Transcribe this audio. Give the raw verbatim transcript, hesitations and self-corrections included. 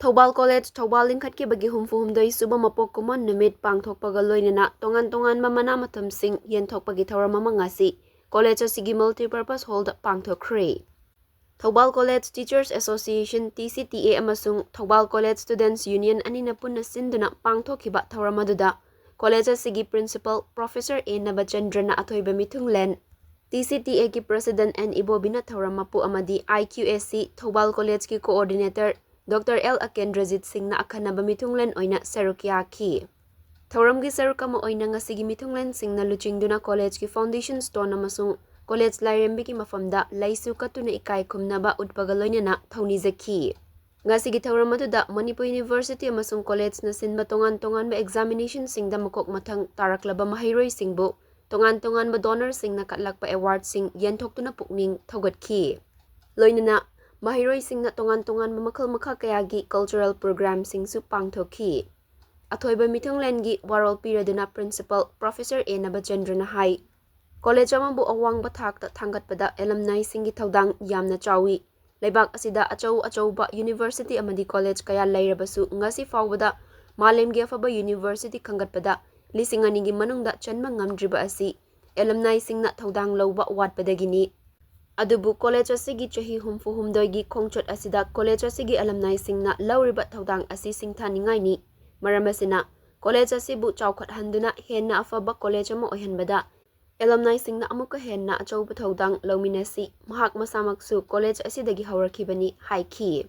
Thoubal college Thoubal ꯂꯤꯡꯈꯠꯈꯤꯕꯒꯤ ꯍꯨꯝꯐꯨ ꯍꯨꯝꯗꯣꯏ ꯁꯨꯕ ꯃꯄꯣꯛ ꯀꯨꯝꯑꯣꯟ ꯅꯨꯃꯤꯠ ꯄꯥꯡꯊꯣꯛꯄꯒ ꯂꯣꯏꯅꯅ ꯇꯣꯉꯥꯟ ꯇꯣꯉꯥꯟꯕ ꯃꯅꯥ ꯃꯊꯨꯝꯁꯤꯡ ꯌꯦꯟꯊꯣꯛꯄꯒꯤ ꯊꯧꯔꯝ ꯑꯃ ꯉꯁꯤ ꯀꯣꯂꯦꯖ ꯑꯁꯤꯒꯤ multipurpose hall ꯗ ꯄꯥꯡꯊꯣꯛꯈ꯭ꯔꯦ꯫ Thoubal college Teachers Association, T C T A, ꯑꯃꯁꯨꯡ ꯊꯧꯕꯥꯜ ꯀꯣꯂꯦꯖ Students Union ꯑꯅꯤꯅ ꯄꯨꯟꯅ ꯁꯤꯟꯗꯨꯅ ꯄꯥꯡꯊꯣꯛꯈꯤꯕ ꯊꯧꯔꯝ ꯑꯗꯨꯗ ꯀꯣꯂꯦꯖ ꯑꯁꯤꯒꯤ Principal Professor A ꯅꯕꯆꯟꯗ꯭ꯔꯅ ꯑꯊꯣꯏꯕ ꯃꯤꯊꯨꯡꯂꯦꯟ, T C T A ꯒꯤ President N ꯏꯕꯣꯕꯤꯅ ꯊꯧꯔꯝ ꯃꯄꯨ ꯑꯃꯗꯤ I Q A C Thoubal ꯀꯣꯂꯦꯖꯀꯤ Coordinator Doctor L ꯑꯀꯦꯟꯗ꯭ꯔꯖꯤꯠ ꯁꯤꯡꯅ ꯑꯈꯟꯅꯕ ꯃꯤꯊꯨꯡꯂꯦꯟ ꯑꯣꯏꯅ ꯁꯔꯨꯛ ꯌꯥꯈꯤ꯫ ꯊꯧꯔꯝꯒꯤ ꯁꯔꯨꯛ ꯑꯃ ꯑꯣꯏꯅ ꯉꯁꯤꯒꯤ ꯃꯤꯊꯨꯡꯂꯦꯟꯁꯤꯡꯅ ꯂꯨꯆꯤꯡꯗꯨꯅ ꯀꯣꯂꯦꯖꯀꯤ foundation stone ꯑꯃꯁꯨꯡ ꯀꯣꯂꯦꯖ ꯂꯥꯏꯔꯦꯝꯕꯤꯒꯤ ꯃꯐꯝꯗ ꯂꯩꯁꯨ ꯀꯠꯇꯨꯅ ꯏꯀꯥꯏ ꯈꯨꯝꯅꯕ ꯎꯠꯄꯒ ꯂꯣꯏꯅꯅ ꯊꯧꯅꯤꯖꯈꯤ꯫ ꯉꯁꯤꯒꯤ ꯊꯧꯔꯝ ꯑꯗꯨꯗ ꯃꯅꯤꯄꯨꯔ University ꯑꯃꯁꯨꯡ ꯀꯣꯂꯦꯖꯅ ꯁꯤꯟꯕ ꯇꯣꯉꯥꯟ ꯇꯣꯉꯥꯟꯕ examination ꯁꯤꯡꯗ ꯃꯀꯣꯛ ꯃꯊꯪ ꯇꯥꯔꯛꯂꯕ ꯃꯍꯩꯔꯣꯏꯁꯤꯡꯕꯨ ꯇꯣꯉꯥꯟ ꯇꯣꯉꯥꯟꯕ donor ꯁꯤꯡꯅ ꯀꯠꯂꯛꯄ award ꯁꯤꯡ ꯌꯦꯟꯊꯣꯛꯇꯨꯅ ꯄꯨꯛꯅꯤꯡ ꯊꯧꯒꯠꯈꯤ꯫ ꯂꯣꯏꯅꯅ ꯃꯍꯩꯔꯣꯏꯁꯤꯡꯅ ꯇꯣꯉꯥꯟ ꯇꯣꯉꯥꯟꯕ ꯃꯈꯜ ꯃꯈꯥ ꯀꯌꯥꯒꯤ cultural program ꯁꯤꯡꯁꯨ ꯄꯥꯡꯊꯣꯛꯈꯤ꯫ ꯑꯊꯣꯏꯕ ꯃꯤꯊꯨꯡꯂꯦꯟꯒꯤ ꯋꯥꯔꯣꯜ ꯄꯤꯔꯗꯨꯅ Principal Professor A ꯅꯕꯆꯟꯗ꯭ꯔꯅ ꯍꯥꯏ, ꯀꯣꯂꯦꯖ ꯑꯃꯕꯨ ꯑꯋꯥꯡꯕ ꯊꯥꯛꯇ ꯊꯥꯡꯒꯠꯄꯗ alumni ꯁꯤꯡꯒꯤ ꯊꯧꯗꯥꯡ ꯌꯥꯝꯅ ꯆꯥꯎꯏ꯫ ꯂꯩꯕꯥꯛ ꯑꯁꯤꯗ ꯑꯆꯧ ꯑꯆꯧꯕ university ꯑꯃꯗꯤ ꯀꯣꯂꯦꯖ ꯀꯌꯥ ꯂꯩꯔꯕꯁꯨ ꯉꯁꯤ ꯐꯥꯎꯕꯗ ꯃꯥꯂꯦꯝꯒꯤ ꯑꯐꯕ university ꯈꯟꯒꯠꯄꯗ ꯂꯤꯁꯤꯡ ꯑꯅꯤꯒꯤ ꯃꯅꯨꯡꯗ ꯆꯟꯕ ꯉꯝꯗ꯭ꯔꯤꯕ ꯑꯁꯤ alumni ꯁꯤꯡꯅ ꯊꯧꯗꯥꯡ ꯂꯧꯕ ꯋꯥꯠꯄꯗꯒꯤꯅꯤ꯫ ꯑꯗꯨꯕꯨ ꯀꯣꯂꯦꯖ ꯑꯁꯤꯒꯤ ꯆꯍꯤ ꯍꯨꯝꯐꯨ ꯍꯨꯝꯗꯣꯏꯒꯤ ꯈꯣꯡꯆꯠ ꯑꯁꯤꯗ ꯀꯣꯂꯦꯖ ꯑꯁꯤꯒꯤ alumni ꯁꯤꯡꯅ ꯂꯧꯔꯤꯕ ꯊꯧꯗꯥꯡ ꯑꯁꯤ ꯁꯤꯡꯊꯥꯅꯤꯡꯉꯥꯏꯅꯤ꯫ ꯃꯔꯝ ꯑꯁꯤꯅ ꯀꯣꯂꯦꯖ ꯑꯁꯤꯕꯨ ꯆꯥꯎꯈꯠꯍꯟꯗꯨꯅ ꯍꯦꯟꯅ ꯑꯐꯕ ꯀꯣꯂꯦꯖ ꯑꯃ ꯑꯣꯏꯍꯟꯕꯗ alumni ꯁꯤꯡꯅ ꯑꯃꯨꯛꯀ ꯍꯦꯟꯅ ꯑꯆꯧꯕ ꯊꯧꯗꯥꯡ ꯂꯧꯃꯤꯟꯅꯁꯤ꯫ ꯃꯍꯥꯛ ꯃꯁꯥꯃꯛꯁꯨ ꯀꯣꯂꯦꯖ ꯑꯁꯤꯗꯒꯤ ꯍꯧꯔꯛꯈꯤꯕꯅꯤ ꯍꯥꯏꯈꯤ꯫